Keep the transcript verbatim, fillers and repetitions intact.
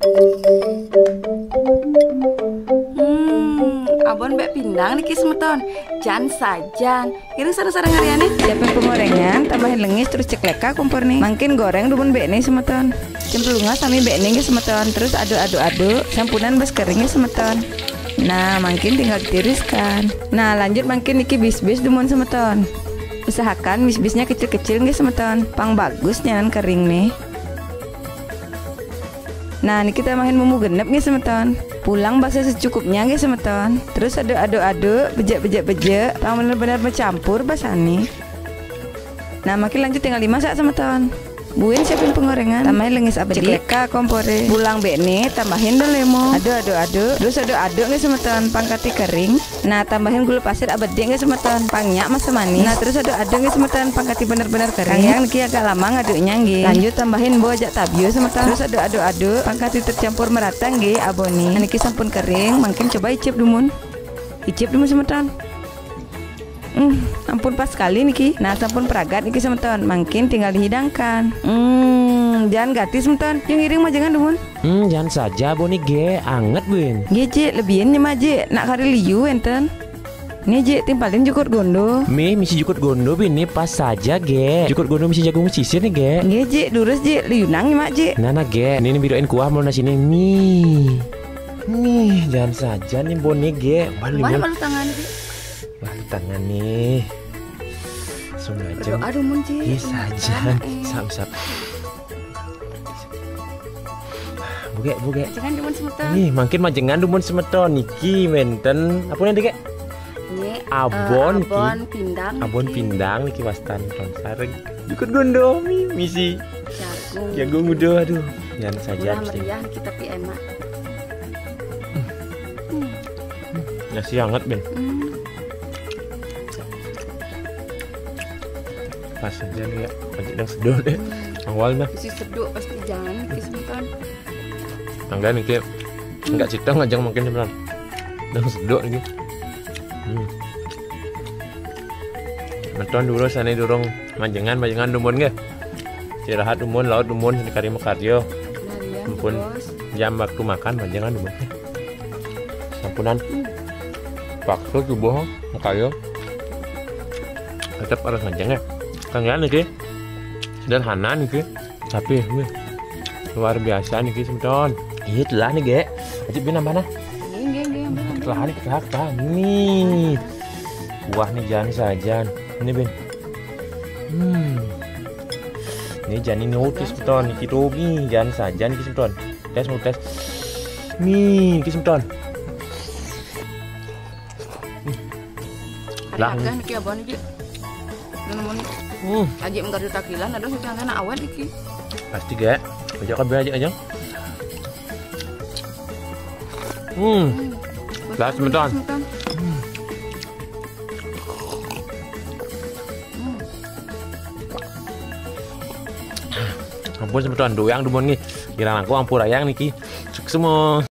Hmm, abon bek pindang niki semeton. Jan sajan. Iring sareng-sareng hariane. Siapin pengorengan, tambahin lengis terus cekleka kompor nih. Mangkin goreng dumun bek nih semeton. Cempelunga sami bek nih nggih semeton. Terus aduk-aduk-aduk, sampunan bas kering nggih semeton. Nah, mangkin tinggal ditiriskan. Nah, lanjut mangkin niki bis-bis dumun semeton. Usahakan bis-bisnya kecil-kecil nggih semeton. Pang bagus nyanan kering nih. Nah, niki tambahin bumbu genep nggih semeton. Pulang basa secukupnya nggih semeton. Terus aduk-aduk-aduk, bejek-bejek-bejek, pang bener-bener mencampur basani. Nah, mangkin lanjut tinggal dimasak semeton. Buin siapin pengorengan, tambahin lengis abedik. Cekleka kompore. Pulang bek nih, tambahin don lemo. Aduk-aduk-aduk. Terus aduk-aduk nggih semeton, pang kati kering. Nah, tambahin gula pasir abedik nggih semeton, pang nyak masem manis. Nah, terus aduk-aduk nggih semeton, pang kati bener-bener kering. Kang Yang niki agak lama ngaduknya nggih. Lanjut tambahin bawang jak tabio semeton. Terus aduk-aduk-aduk, pang kati tercampur merata nggih abon nih. Nah, niki sampun kering, mangkin coba icip dumun. Icip dumun semeton. Hmm, ampun pas sekali niki. Nah, sampun peragat niki semeton. Mangkin tinggal dihidangkan. Hmm, jan gati semeton. Yang iring majengan dumun. Hmm, jan saja abon nih ge, anget buin. Nggih, Jik, lebihin nyemak, Jik. Nak kari liu enten. Nih, Jik, timpalin jukut gondo. Mih, misi jukut gondo buin nih pas saja ge. Jukut gondo misi jagung sisir nih ge. Nggih, Jik, durus, Jik, liunang nyemak, Jik. Nah, nah ge, ini, ini biroin kuah mau nasi nih. Nih. Nih, jan saja nih abon nih ge. Balu, mana balu tangan, Jik? Balu tangan nih. Langsung aja. Berdoa dumun, Jik. Ih, saja. Sap, sap. Buge, buge. Majengan dumun semeton. Nih, mangkin majengan dumun semeton. Niki wenten. Apa nih, Dek? Ini, abon, eh, abon pindang. Abon niki. Pindang niki wastan ton sareng. Jukut gondo mih, misi. Jagung. Jagung udah, aduh. Jan saja. Gula meriah niki tapi enak. Nasi hangat, Ben. Hmm. Pas aja nih ya, pagi dang seduh deh. Hmm. Awal dah. Isi seduh pasti jangan niki semeton. Tangga niki enggak cita ngajeng mangkin semeton. Dang seduh niki. Hmm. Meton dulu sana durung majengan, majengan dumun nggih. Istirahat dumun, laut dumun, seni karya makarya. Nah, iya, ampun. Bos. Jam waktu makan majengan dumun. Sampunan. Hmm. Waktu subuh makarya. Tetap harus majeng ya. Kang Yan niki sederhana niki. Tapi wih, luar biasa niki semeton. Iya telah nih, Ge. Aja ben nambah nah. Nggih, nggih, nggih, ampun, ampun. Telah nih, telah, telah. Nih. Wah, nih jan sajan. Ini, Ben. Hmm. Ini jan ini otis semeton niki tuh nih, jan sajan niki semeton. Tes mau tes. Nih, niki semeton. Lah. Agak niki abon niki. Nemun. Hmm. Aja menggardu takilan, aduh, sudah anak awet niki. Pasti, Ge. Aja kabeh aja, aja. Hmm. Hmm. Lah, semeton. Semeton. Hmm. Hmm. Ampun, semeton, doyang dumun nih. Kirang langkung ampun ayang niki. Sukses semua.